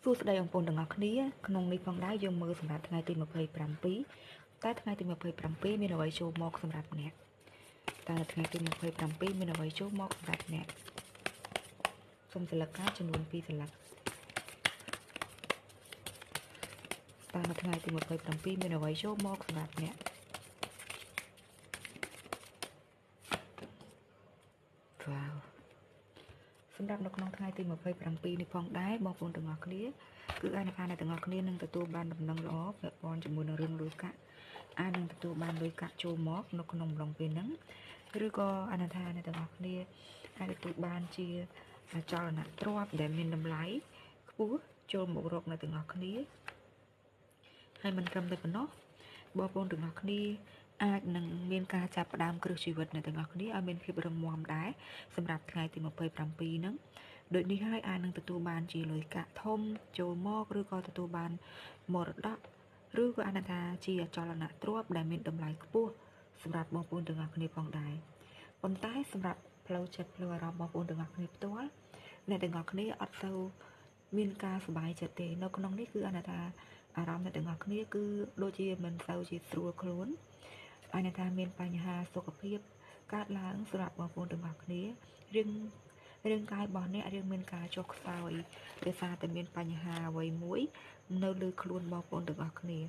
សួស្តីបងប្អូនទាំងអស់គ្នាក្នុងនេះផងដែរយើងមើលសម្រាប់ថ្ងៃទី27តើថ្ងៃទី27មានអ្វីចូលមកសម្រាប់អ្នកតើថ្ងៃទី27មានអ្វីចូលមកសម្រាប់អ្នកសូមស្លឹកកាចំនួន2ស្លឹកតើនៅថ្ងៃទី27មានអ្វីចូលមកសម្រាប់អ្នកវ៉ាវសម្រាប់នៅក្នុងថ្ងៃទី27នេះផងដែរបងប្អូនទាំងអស់គ្នាគឺអានថាអ្នកទាំងអស់គ្នានឹងទទួលបានដំណឹងល្អពាក់ព័ន្ធជាមួយនឹងរឿងលុយកាក់អាចនឹងទទួលបានលុយកាក់ចូលមកនៅក្នុងអំឡុងពេលហ្នឹងឬក៏អានថាអ្នកទាំងអស់គ្នាអាចទទួលបានជាចលនៈទ្រព្យដែលមានតម្លៃខ្ពស់ចូលមករកអ្នកទាំងអស់គ្នាហើយមិនត្រឹមតែប៉ុណ្ណោះបងប្អូនទាំងអស់គ្នាអាចនឹងមានការចាប់ផ្ដើមគ្រឹះជីវិតអ្នកទាំងអស់គ្នាឲ្យមានភាពរឹងមាំដែរសម្រាប់ថ្ងៃទី27ហ្នឹងដូចនេះហើយអាចនឹងទទួលបានជាលុយកាក់ធំចូលមកឬក៏ទទួលបានមរតកឬក៏អានថាជាអចលនទ្រព្យដែលមានតម្លៃខ្ពស់សម្រាប់បងប្អូនទាំងអស់គ្នាផងដែរប៉ុន្តែសម្រាប់ផ្លូវចិត្តផ្លូវអារម្មណ៍បងប្អូនទាំងអស់គ្នាផ្ទាល់អ្នកទាំងអស់គ្នាអត់សូវមានការសប្បាយចិត្តទេនៅក្នុងនេះគឺអានថាអារម្មណ៍អ្នកទាំងអស់គ្នាគឺដូចជាមិនសូវជាស្រួលខ្លួនអានថាមានបញ្ហាសុខភាពកើតឡើងសម្រាប់បងប្អូនទាំងអស់គ្នារាងកាយរបស់អ្នករឿងមានការចុះខ្សោយដោយសារតែមានបញ្ហាអ្វីមួយនៅលើខ្លួនបងប្អូនទាំងអស់គ្នា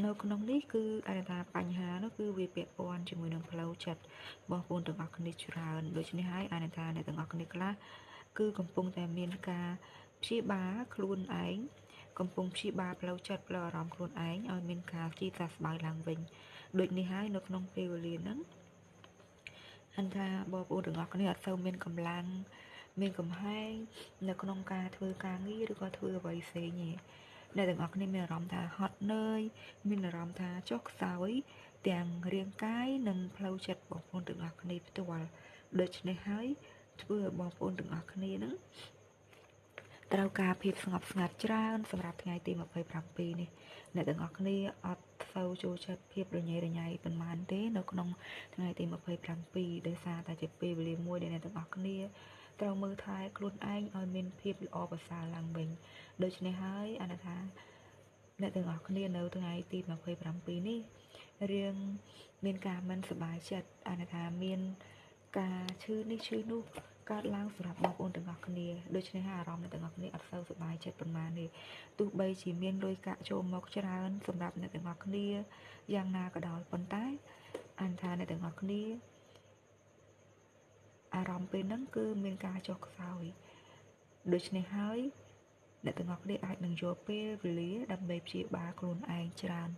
នៅក្នុងនេះគឺអានថាបញ្ហានោះគឺវាពាក់ព័ន្ធជាមួយនឹងផ្លូវចិត្តបងប្អូនទាំងអស់គ្នាច្រើនដូច្នេះហើយអានថាអ្នកទាំងអស់គ្នាខ្លះគឺកំពុងតែមានការព្យាបាលខ្លួនឯងកំពុងព្យាបាលផ្លូវចិត្តផ្លូវអារម្មណ៍ខ្លួនឯងឲ្យមានការជាសះស្បើយឡើងវិញដូចនេះហើយនៅក្នុងពេលវេលាហ្នឹងអានថាបងប្អូនទាំងអស់គ្នាអត់សូវមានកម្លាំងមានកំហែងនៅក្នុងការធ្វើការងារឬក៏ធ្វើអ្វីផ្សេងទេអ្នកទាំងអស់គ្នាមានអារម្មណ៍ថាហត់នឿយមានអារម្មណ៍ថាចុះខ្សោយទាំងរាងកាយនិងផ្លូវចិត្តបងប្អូនទាំងអស់គ្នាផ្ទាល់ដូច្នេះហើយធ្វើឲ្យបងប្អូនទាំងអស់គ្នាហ្នឹងត្រូវការភាពស្ងប់ស្ងាត់ច្រើនសម្រាប់ថ្ងៃទី27នេះអ្នកទាំងអស់គ្នាអត់សូវចូលចិត្តភាពរញ៉េរញ៉ៃប៉ុន្មានទេនៅក្នុងថ្ងៃទី27ដោយសារតែជាពេលវេលាមួយដែលអ្នកទាំងអស់គ្នាត្រូវមើលថែខ្លួនឯងឲ្យមានភាពល្អប្រសើរឡើងវិញដូច្នេះហើយអានថាអ្នកទាំងអស់គ្នានៅថ្ងៃទី27នេះរៀងមានការមិនសប្បាយចិត្តអានថាមានការឈឺនេះឈឺនោះកើតឡើងសម្រាប់បងប្អូនទាំងអស់គ្នាដូច្នេះហើយអារម្មណ៍អ្នកទាំងអស់គ្នាអត់សូវសប្បាយចិត្តប៉ុន្មានទេទោះបីជាមានលុយកាក់ចូលមកច្រើនសម្រាប់អ្នកទាំងអស់គ្នាយ៉ាងណាក៏ដោយប៉ុន្តែអានថាអ្នកទាំងអស់គ្នាអារម្មណ៍ពេលហ្នឹងគឺមានការចុះខ្សោយដូច្នេះហើយអ្នកទាំងអស់គ្នាអាចនឹងយកពេលវេលាដើម្បីព្យាបាលខ្លួនឯងច្រើន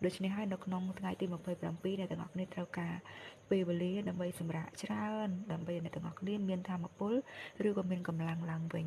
ដូច្នេះហើយនៅក្នុងថ្ងៃទី27អ្នកទាំងអស់គ្នាត្រូវការពេលវេលាដើម្បីសម្រាកច្រើនដើម្បីអ្នកទាំងអស់គ្នាមានធម៌ពលឬក៏មានកម្លាំងឡើងវិញ